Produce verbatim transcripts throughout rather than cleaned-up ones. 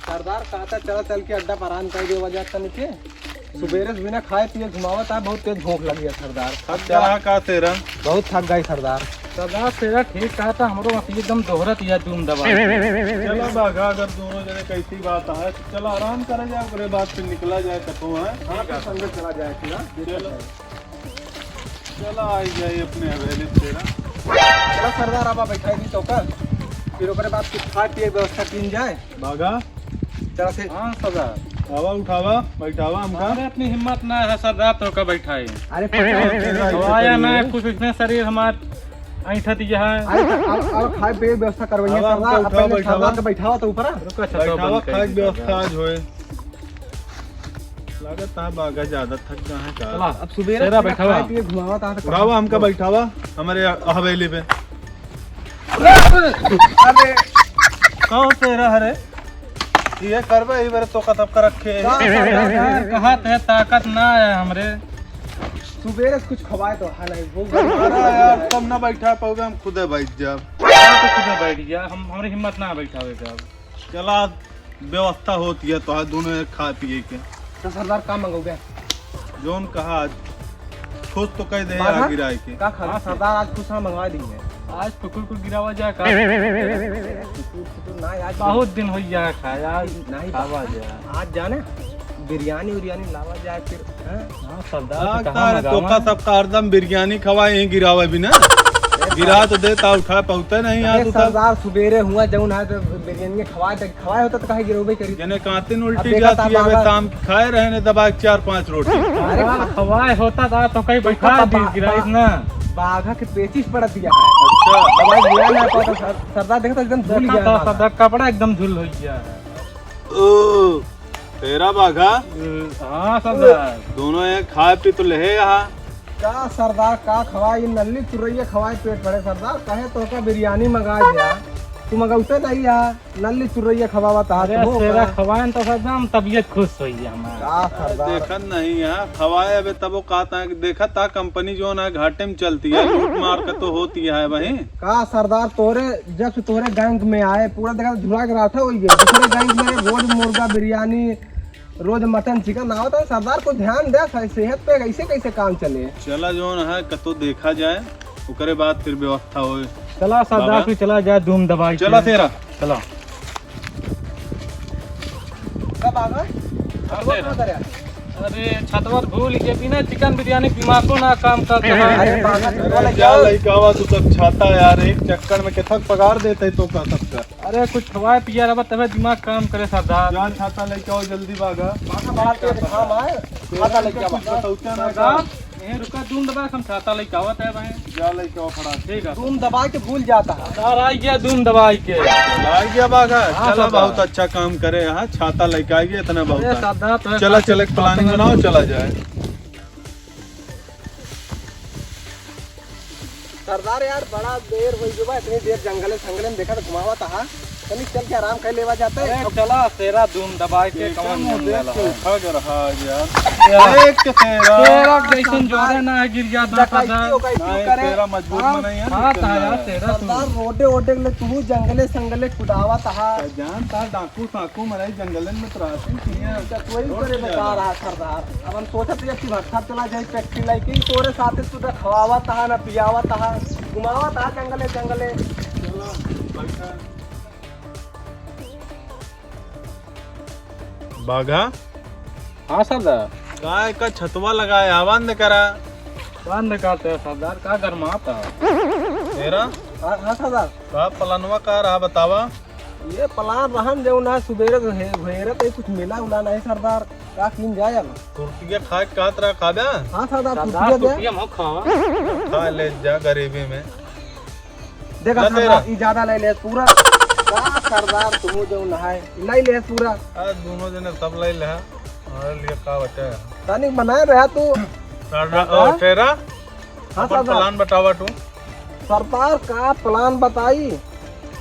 सरदार, कहता चला, चल के अड्डा पर आराम कर दे, वजह तनिके। सुबेरे से बिना खाए पिए घुमावत है, बहुत तेज भूख लगी है सरदार। थक गया का तेरा? बहुत थक गई सरदार। सरदार, तेरा ठीक कहा था, हमरो अभी एकदम दोहरत या दूम दबा। चला बाघा, अगर दोनों जने कैसी बात है, तो चला आराम करा जाए, ओकरे बाद फिर निकला जाए कतहूँ है। हाँ, तो संगे चला जाए फिर, हाँ? चला। चला, आई जाए अपने हवेली पे तेरा। चला सरदार, अब बैठाई दी तो का, फिर ओकरे बाद कुछ खाए पिए व्यवस्था कीन जाए। बाघा। चला फिर। हाँ सरदार। आवा, उठावा, बैठावा हमका। अरे, अपनी हिम्मत ना है सरदार, तो का बैठाए? अरे, पकड़ के हवाया ना, कुछ इसने शरीर हमार ऐंठा दिया है। अरे, अब, अब खाए पिए व्यवस्था करवाइए आवा, सरदार, हमका अब उठावा, पहले बैठावा। सरदार के बैठावा तो ऊपर। रुका, छतवा बैठावा, बंद कर खाए दी व्यवस्था सरदार। आज होए। लागत है बाघा ज्यादा थक गया है का? चला, अब सुबेरे तेरा से बैठावा। खाए पिए घुमावा ता तो उठावा, हमका बैठावा हमारे हवेली पे। अरे, कौन तेरा है रे? ये करबे, ये बार तो कतब कर रखे है। का सरदार? कहा थे ताकत ना है हमरे। सुबेरे से कुछ खवाए तो हाल है, भूख लगी। अरे यार, तुम ना बैठा पाओगे, हम खुदे बैठ जाब। तो खुदे बैठ गया, हम, हमरे हिम्मत ना बैठावे का। चला, व्यवस्था होती है तो दोनों एक खा पिए के। तो सरदार का मंगोगे? जोन कहा आज खुश तो कह दे बाबा, यार गिराए के। का खा हाँ, सरदार आज खुश ना मंगवा दी है। आज टुकुर को गिरावा जाए का? टुकुर, टुकुर ना, आज बहुत दिन हो गया खाया, आज नहीं खावा बाबा, जाए। आज जाने बिरयानी उरियानी लावा जाए फिर, हैं? हाँ, सरदार से कहाँ तारे मंगावा? तोका सबका हरदम बिरयानी खवाए, यहीं गिरावे भी ना। गिरा तो देता, उठा पाउते नहीं अरे यार, उठा। सरदार, सुबेरे हुआ जौन है तो बिरयानी खवाए, तो खवाए होता तो काहे गिरौबे करी? जने कातिन अब उल्टी देखा जाती था है, वे बाबा। शाम की खाए रहे ने दबा के चार पांच रोटी। अरे खवाए होता था तो कहीं बैठा बा-, दी बा-, गिराइस बा-, ना। बाघा के पेचिश पड़ दिया है। अच्छा। अब आज गिरा ना पाता सर-, सरदार देखा तो एकदम धुल देखा गया था बाघा। सरदार, कपड़ा एकदम धुल हो गया है। ओ, तेरा बाघा? हाँ सरदार। दोनों एक खाए पी तो लेहे यहाँ। का सरदार, का खवाए, ये नल्ली चुरैया खवाए पेट भरे सरदार, कहे तो का बिरयानी मंगा दिया, तू मंगौते नहीं यार, नल्ली चुरैया खवावा तहा अरे तुम तेरा का? खवाए तो सरदार हम तबीयत खुश होई है हमार। का सरदार? देखत नहीं है, खवाए अबे तब वो कहता है कि देखत था कंपनी जो ना घाटे में चलती है, लूट मार का तो होती है वहीं। का सरदार तोरे जब से तोहरे गैंग में आए, पूरा देखा झुला के राठा होइ गया। दूसरे गैंग में रोज मुर्गा बिरयानी, रोज मटन चिकन आवत है। सरदार को ध्यान दे, से-, सेहत पे ऐसे कैसे काम चले? चला जौन है, कतो देखा जाए, ओकरे बाद फिर व्यवस्था होए। चला सरदार, बाबा। फिर चला जाए धूम दबाई चला के। तेरा। चला। कब आ गए? हाँ, अब तेरा। कहाँ करे? अरे, छतवर भूल के बिना चिकन बिरयानी दिमागो ना काम करता है। अरे, बाबा, अरे, क्या लइकावा तू सब छाता यार, एक चक्कर में कितना पगार देते तो का सबका। अरे, कुछ खवाए पिया रहा, तबे दिमाग काम करे सरदार। जा छाता लेके आओ जल्दी बाघा। बाघा, बाहर के काम है, छाता लेके आओ। कुछ बतौते ना सरदार, का? यहीं रुका, धूम दबा, हम छाता लेके आवत है भाई। जा लेके आओ फटाक। ठीक है। धूम दबा के भूल जाता है। सरदार आ गया धूम दबाई के। आ गया बाघा। हाँ, चला, सरदार। बहुत अच्छा काम करे यहाँ, छाता लेके आ गया, इतना बहुत अरे, है। सरदार, तो चला, चला, एक प्लानिंग बनाओ, चला जाए। सरदार यार, बड़ा देर होइ गवा, इतनी देर जंगले संगले में देखा तो घुमावा था, तनी चल के आराम कर लेवा जाते। अरे चला, तेरा धूम दबाई के कौन मन देख लेला के है? उठा के रहा यार। यार। देख के तेरा। तेरा जैसन जोरे ना है, गिर जाता डकैती था। उकैती नहीं, करे। तेरा मजबूत हाँ, बनाई है, हाँ, निकल था यार, जाए। तेरा तू। सरदार, रोडे ओडे ले तू जंगले संगले कुदावा था। जान था, डाकू साकू मराई जंगलन में तो रहते हैं, किया। अच्छा, तो वही रोड करे पे बता जाना। रहा सरदार। अब हम सोचत रहे कि भट्ठा चला जाई, फैक्ट्री लाइके ही तोरे साथे सुधा खवावा तहा ना पियावा तहा, घुमावा तहा जंगले जंगले। चलो, बैठा। बाघा? हाँ सरदार। काय का छतवा लगाए, आ बंद करा। बंद करते हैं सरदार, का गरमाता? तेरा? हाँ, हाँ सरदार। का पलनवा का रहा बतावा? ये प्लान रहन देउ ना, सुबेरे से हे-, हेरत है, कुछ मिला उला नहीं सरदार, का कीन जाए अब? तुरतिया खाए के कहत रहा, खाबे? हाँ सरदार, सरदार, तुरतिया दे। तुरतिया मत खावा। खा ले जा गरीबी में। देखा ना सरदार, तेरा। ई ज्यादा ले ले पूरा। का सरदार, तू जो नहाए, ले ले पूरा। आज दोनों जने सब ले ले। हमारे लिए का बचा है? तनिक बनाए रहा तू। सरदार, हाँ? ओ, तेरा? हाँ, अपन सरदार। प्लान बतावा तू। सरदार का प्लान बताई?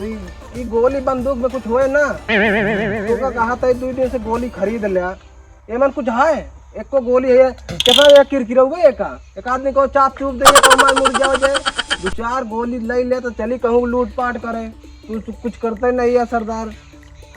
ई, ई गोली बंदूक में कुछ होए ना? तोका कहा था, दुई दिन से गोली खरीद लिया। एमन कुछ है? एको गोली है? कितना एक किरकिरौबे एका? एक आदमी को चाप चुप देंगे तो मार मुड़ जाओ जे। दो चार गोली ले ले तो चली कहूँ लूट पाट करे। तू, तू कुछ करते नहीं है सरदार।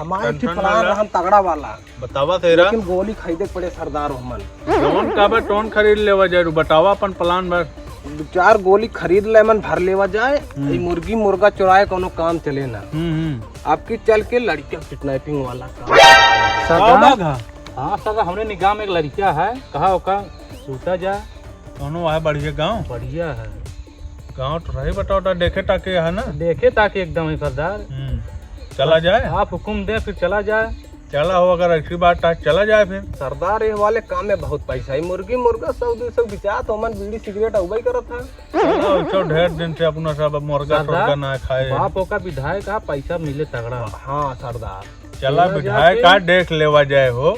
हमार एक ठे tension ना plan ले। रहन तगड़ा वाला। बतावा तेरा। लेकिन गोली खरीदे के पड़े सरदार हमन। जौन का बा, तौन खरीद लेवा जरूर। बतावा अपन plan बस। दो चार गोली खरीद ले मन, भर लेवा जाए। हम्म। ई मुर्गी मुर्गा चुराए कोनो काम चले ना। हम्म, हम्म। आपकी चल के लड़कियां kidnapping वाला काम। सरदार? हाँ, सरदार, हमरे निगाह में एक लड़किया है, कहा ओका सूता जाए। कौनो है बढ़िया गाँव? बढ़िया है। गाँव तो रही बताओ, तो देखे ताके है ना? देखे ताके एकदम है सरदार। हम्म। चला जाए? आप हुकुम दे, फिर चला जाए। चला हो, अगर ऐसी बात है, चला जाए फिर। सरदार, ये वाले काम में बहुत पैसा है। मुर्गी, मुर्गा, सौ, दो सौ बिचात, ओमन बीड़ी, सिगरेट अउबे करत है। चला, वैसे ढेर दिन से अपना सब मुर्गा, सरदार, टोरगा ना खाए। बाप ओका विधायक है, पैसा मिले तगड़ा। हाँ, सरदार। चला, चला विधायक जाके। का देख लेवा जाए हो।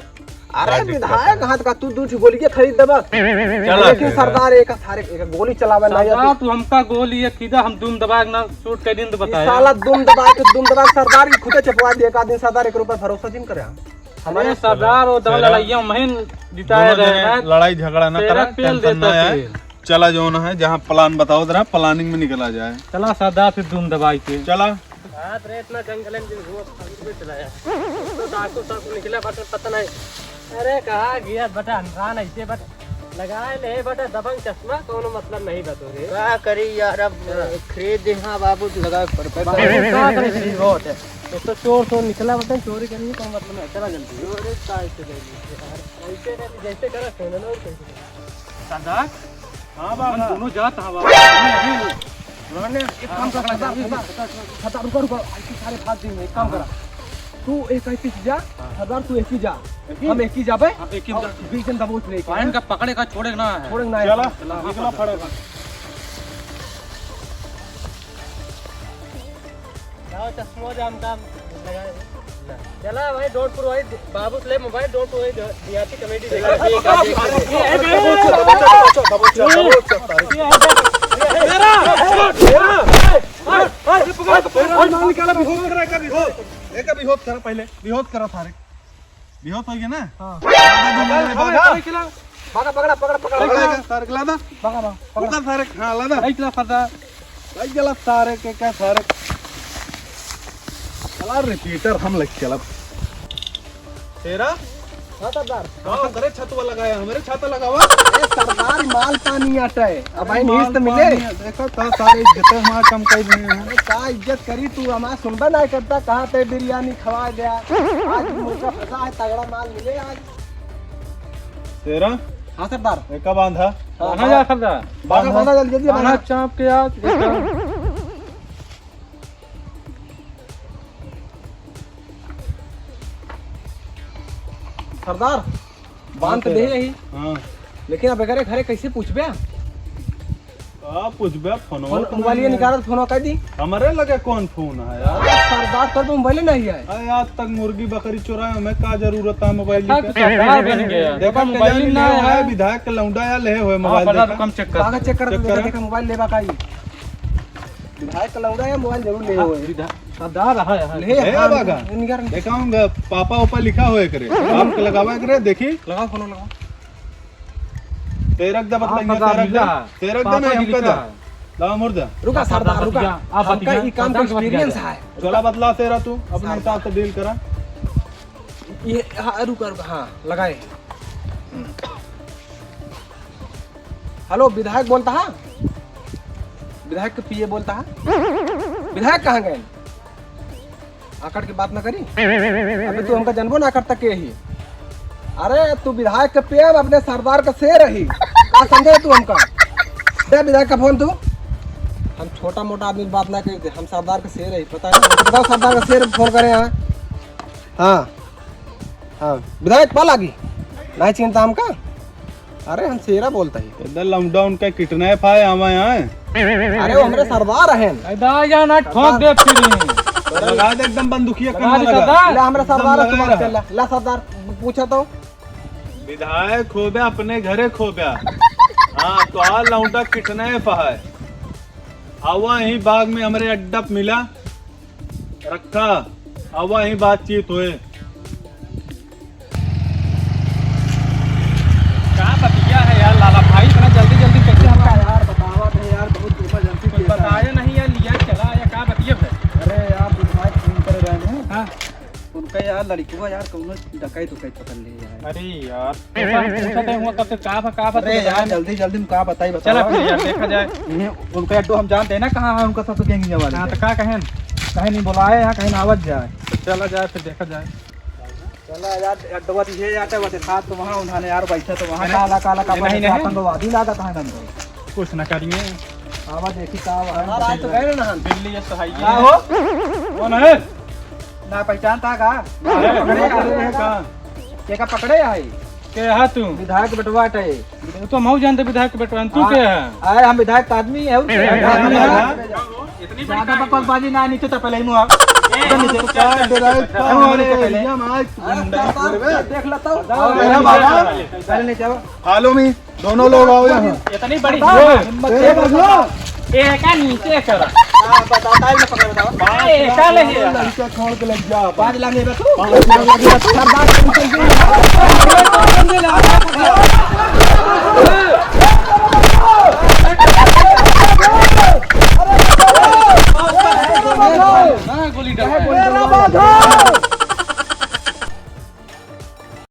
अरे, का दिक्कत विधायक है? हाथ का तू दू ठो गोली के खरीद देबा। चला लेकिन फिर। सरदार, एक सारे एक गोली चलावे ना सरदार, आती। तू हमका गोली एक खरीदा, हम दुम दबा के ना shoot कर दिन तो ई बताया। साला दुम दबा के, दुम दबा के सरदार, ई खुदे चपवा दे एक आदमी। सरदार, एक ऊपर भरोसा जिन करे। हमारे अरे सरदार, वो दम तेरा लड़ाइया महीन जिताए दोनों रहे जने हैं। लड़ाई झगड़ा ना तेरा करा, पेल tension देता ना आए। पेल। चला, जौन है, जहाँ plan बताओ जरा, planning में निकला जाए। चला सरदार, फिर दुम दबाई के। चला। रात रे इतना जंगल में घूमो, फालतू में चला यार। तो डाकू, डाकू निकला, बट पता नहीं। अरे, कहाँ गया बटा अनरान ऐसे बट लगाए ले बटा दबंग चश्मा, कोनो मतलब नहीं बा तोरे। का करी यार, अब हाँ। खरीद दे, हाँ बाबू, लगा पर, पर। बाबू, का करे खरीद बहुत है। एक तो चोर, चोर निकला बता, चोरी करेंगे, कोनो मतलब नहीं। चला जल्दी। चोरी का ऐसे करेंगे यार? ऐसे कर, जैसे करा, सुन लो, और कैसे करा? सरदार, हाँ बाबा। हम दोनों जात हवा। रोहन ने एक काम कर, सरदार, सरदार, सरदार, रुको, रुको, ऐसे सारे भाग देंगे, एक काम करा। तू एक ऐसे जा, हाँ। सरदार, तू एक ही जा। एक ही? हम एक ही जाबे। हाँ, एक ही और जा। बीच में दबोच ले, और इनका पकड़े का, छोड़े ना है। छोड़े ना है। चला, चला, निकला हाँ, पड़ेगा। लाओ चश्मो जाम काम लगाए। चला भाई, don't provide, बाबू से ले mobile, don't provide, दियाती comedy देख। एक बेहोश करा पहले, बेहोश करा सारे। बेहोश हो गया ना? हाँ। भागा, भागा, भागा। भागा, पकड़ा, पकड़ा, पकड़ा, पकड़ा, पकड़ा। सारे के लादा। भागा, भागा, पकड़ा। पकड़ सारे, हाँ, लादा। लाइट ला, सरदार। लाइट जला सारे के, का सारे? चला repeater हम लग चलब। तेरा? हाँ, सरदार। हाँ, करे छतवा लगाया, हमरे छाता लगावा। ए, सरदार, माल पानी आटा है। अब भाई, माल नीस तो मिले। पानी है, देखो तो सारे इज्जत हमारा कम कर दिए हैं। अरे, का इज्जत करी तू? हमारा सुनबा नहीं करता, कहाँ ते बिरयानी खवा गया। आज मुर्गा फंसा है, तगड़ा माल मिले आज। तेरा? हाँ सरदार। एका बांधा। हाँ, बांधा हाँ। जा सरदार। बांधा, बांधा, जल्दी, जल्दी बांधा बांधा। चाप के आज। सरदार, बांध तो दे यही। हाँ। लेकिन अब एकरे घरे कैसे पूछबे? का पूछबे? फोनवा फोन, तो मोबाइल नहीं ये है। निकालत, फोनवा कर दी। हमरे लगे कौन फोन है यार? अरे सरदार, तोर पे मोबाइल नहीं है। अरे आज तक मुर्गी बकरी चुराए, हमें का जरूरत है मोबाइल हाँ, की? तो सरदार बन गया। देखा, मोबाइल मोबाइल ना है, है। विधायक के लौंडा या ले हुए हाँ, मोबाइल बड़ा देखा। रकम चेक कर। कागज चेक कर, चेक देखा, करा। देखा, मोबाइल लेबा का ही। विधायक के लौंडा या मोबाइल जरूर ले हाँ, हुए। विधा-, सरदार रहा है, हाँ। ले, ए हाँ, बागा, निकाल। देखा हूँ, पापा ओपा लिखा हुआ एकरे। बाप के लगावा एकरे, देखी। लगाओ, फोन लगाओ। तेरक दे हाँ, बतलाइए, सरदार तेरक दे। मिला। तेरक दे पापा ना, जी हमका लिखा दे। है। लाओ मुर्दा। रुका आप सरदार, बतिया, रुका। आप हमका बतिया, ई काम का सरदार बतिया experience जाए। है। चला बतला तेरा तू, अपने सरदार। हिसाब से deal करा। ये, हाँ, रुका, रुका, हाँ, लगाए। हेलो, विधायक बोलता है? विधायक के पीए बोलता है? विधायक कहाँ गए? आकड़ के बात ना करी। अबे तू हमका जनबो ना करता के ही। अरे तू विधायक के पेम अपने सरदार का शेर रही। का समझे तू हमका? दे विधायक का फोन तू। हम छोटा मोटा आदमी बात ना करी थे, हम सरदार का शेर रही, पता है? बताओ सरदार का शेर फोन करे यहाँ। हाँ। हाँ, विधायक पा लागी? नहीं चिंता हमका? अरे हम शेरा बोलता ही। इधर लौंडा उनका kidnap है, आवा यहाँ। अरे वो हमरे सरदार हैं। ए, दा या ना ठोक दे फिर। लगा दे एकदम बंदूकिया लगा कम दे लगा। सरदार। ले हमरे सरदार कम है, लगा तुम्हारे रहा। चल, ला सरदार, पूछा तो। विधायक खोब्या, अपने घरे खोब्या। हाँ, तो आ लौंडा kidnap है। आवा यहीं बाग में हमरे अड्डा पे मिला। रखा, आवा यहीं बातचीत होए। का बतिया है यार लाला भाई, इतना जल्दी जल्दी कैसे हम यार, बतावा थे यार, बहुत emergency कुछ case है। बताया नहीं यार, लिया चला या का बतिया है? अरे यार, विधायक फोन कर रहे हैं। हाँ। उन-, का यार, लड़िकवा यार, कौनो डकैत उकैत पकड़ ले यार। अरे यार, पूछा, पूछा तो हुआ कब से, का बा, का बा, अरे तो यार, बताया नहीं। जल्दी, जल्दी में का बताई, चला बतावा। फिर यार, देखा जाए। इन्हें, उनका अड्डो हम जानते हैं ना, कहाँ है उनका ससुर गैंगिया वाले हाँ, के। तो का कहें? कहीं नहीं बुलाए यहाँ, कहीं ना आवत जाए। तो चला जाए, फिर देखा जाए। चला यार, अड्डवा दिए जाते, वो देखा तो वहाँ उन्होंने यार बैठा तो वहाँ अरे, काला, काला का ये नहीं, बैठा नहीं। आतंकवादी लागत है हमको। कुछ ना करिए। आवा देखी का हुआ है। हमारा आज तो गए ना हम। बिल्ली ये तो है ही का है। हो? कौन है? ना पहचान था का? अरे, पकड़े का? पकड़े का? के का पकड़े है? के हा तू? विधायक बेटवा टे। तो हम जानते विधायक बेटवा, तू हाँ। के है? अरे हम विधायक का आदमी है, और के है? आदमी है। इतनी बड़ी ज्यादा बकवासबाजी ना, नीचे तो पहले ही मुआ। ए, नीचे। हम तो क्या डराए, हम नीचे पहले। एरिया में आज गुंडा। देख लेता हूँ। अरे बाबा। पहले नीचे आओ। Follow me। दोनों लोग आओ यहाँ। इतनी बड़ी बताओ, हिम्मत ए, है। बबलू। ए, का नीचे करा। हाँ, बताओ, टाइम ना पकड़, बताओ। ए, का ले ये? लड़का छोड़ के लग जा। पाँच लाख ले तू। पाँच लाख लग गया। सरदार तुम चल के। हाँ, गोली डलवाए।